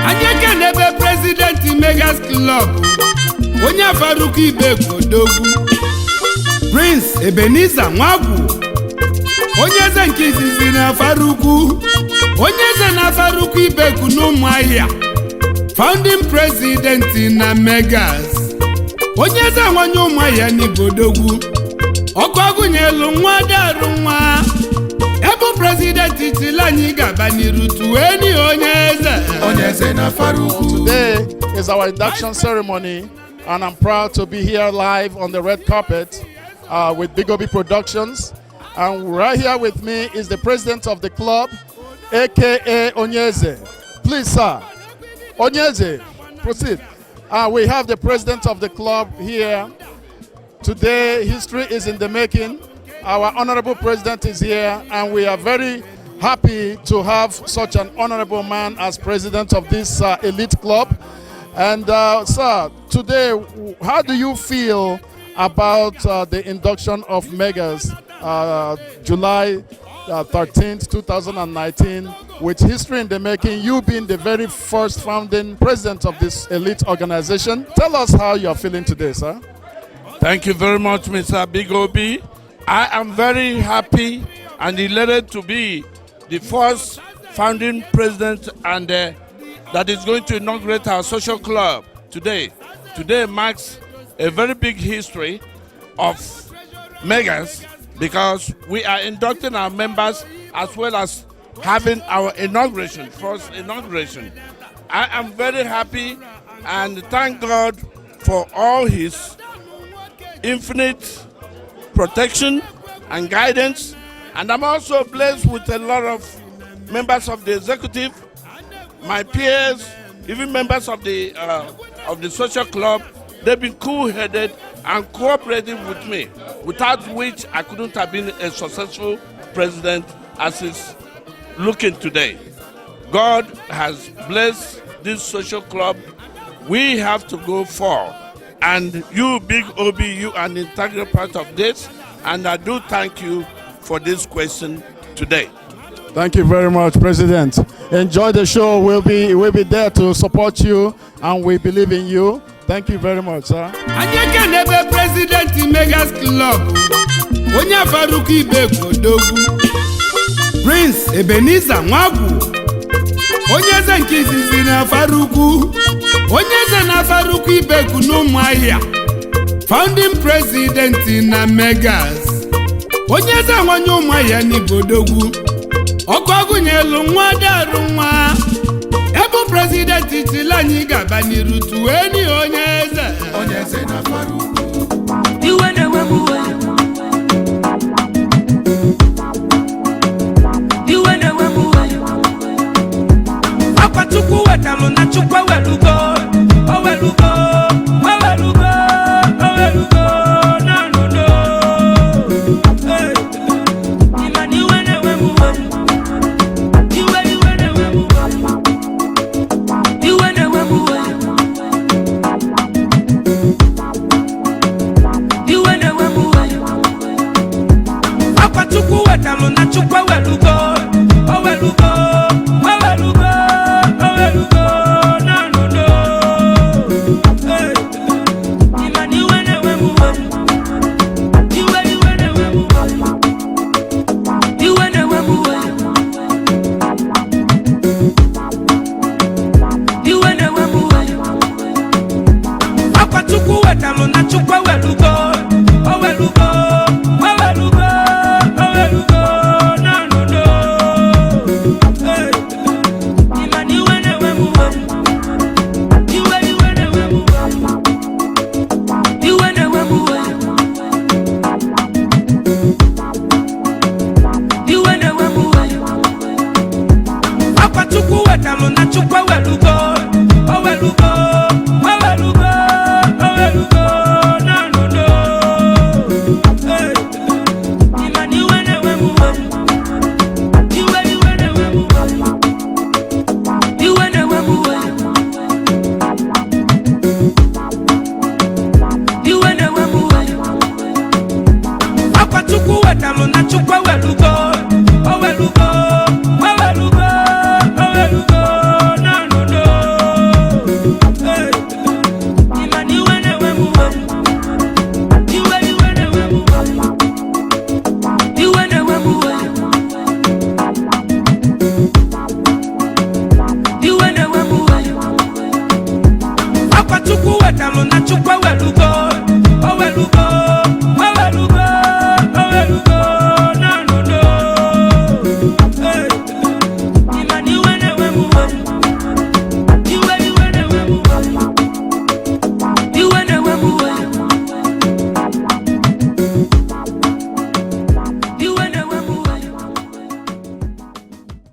Anyị ekenebe president Megas Club, onye Afarukwu Ibekwe Odogwu, Prince Ebenezer Nwagwu, onye eze nke izizi na Afarukwu, onye eze na Afarukwu Ibekwu n'Ụmụahịa, founding president na Megas, onye eze nwanye Ụmụahịa n'Ibodogwu. Ọkụ agụnyelu nwa darụ nwa ebe president chili anyị ga-aba n'iru tuweni onye eze. Onye eze na Afaraukwu. Today is our induction ceremony, and I'm proud to be here live on the red carpet with Big Obi Productions. And right here with me is the president of the club, aka Onyeze. Please, sir. Onyeze, proceed. We have the president of the club here. Today, history is in the making. Our honorable president is here, and we are very happy to have such an honorable man as president of this elite club. And, sir, today, how do you feel about the induction of Megas, July 13th, 2019, with history in the making, you being the very first founding president of this elite organization? Tell us how you're feeling today, sir. Thank you very much, Mr. Big Obi. I am very happy and elated to be the first founding president and that is going to inaugurate our social club today. Today marks a very big history of Megas because we are inducting our members as well as having our inauguration, first inauguration. I am very happy and thank God for all his infinite protection and guidance. And I'm also blessed with a lot of members of the executive, my peers, even members of the social club. They've been cool-headed and cooperative with me, without which I couldn't have been a successful president as is looking today. God has blessed this social club. We have to go far. And you, Big Obi, you are an integral part of this. And I do thank you for this question today. Thank you very much, President. Enjoy the show. We'll be there to support you, and we believe in you. Thank you very much, sir. Anyị ekenebe president Megas Club, onye Afarukwu Ibekwe Odogwu, Prince Ebenezer Nwagwu, onye eze nke izizi na Afarukwu, onye eze na Afarukwu Ibekwu n'Ụmụahịa, founding president na Megas, onye eze nwanye Ụmụahịa n'Ibodogwu. Ọkụ agụnyelu nwa darụ nwa ebe president chili anyị ga-aba n'iru tuweni onye eze. Onye eze na Afaraukwu. Iwe na-ewe m uwe. Iwe na-ewe m uwe. Akwa Chukwu wetalụ na Chukwu ewelugo. O welugo, o welugo, o welugo, na-anụno. Hey. Ị ma na iwe na-ewe m uwe. Iwe, iwe na-ewe m uwe. Iwe na-ewe m uwe. Iwe na-ewe m uwe. Akwa Chukwu wetalụ na Chukwu ewelugo. O welugo, o welugo, o welugo, na-anụno. Hey. Ị ma na iwe na-ewe m uwe. Iwe, iwe na-ewe m uwe. Iwe na-ewe m uwe. Iwe na-ewe m uwe. Akwa Chukwu wetalụ na Chukwu ewelugo. O welugo, o welugo, o welugo, na-anụno. Hey. Ị ma na iwe na-ewe m uwe. Iwe, iwe na-ewe m uwe. Iwe na-ewe m uwe. Iwe na-ewe m uwe. Akwa Chukwu wetalụ na Chukwu ewelugo. O welugo.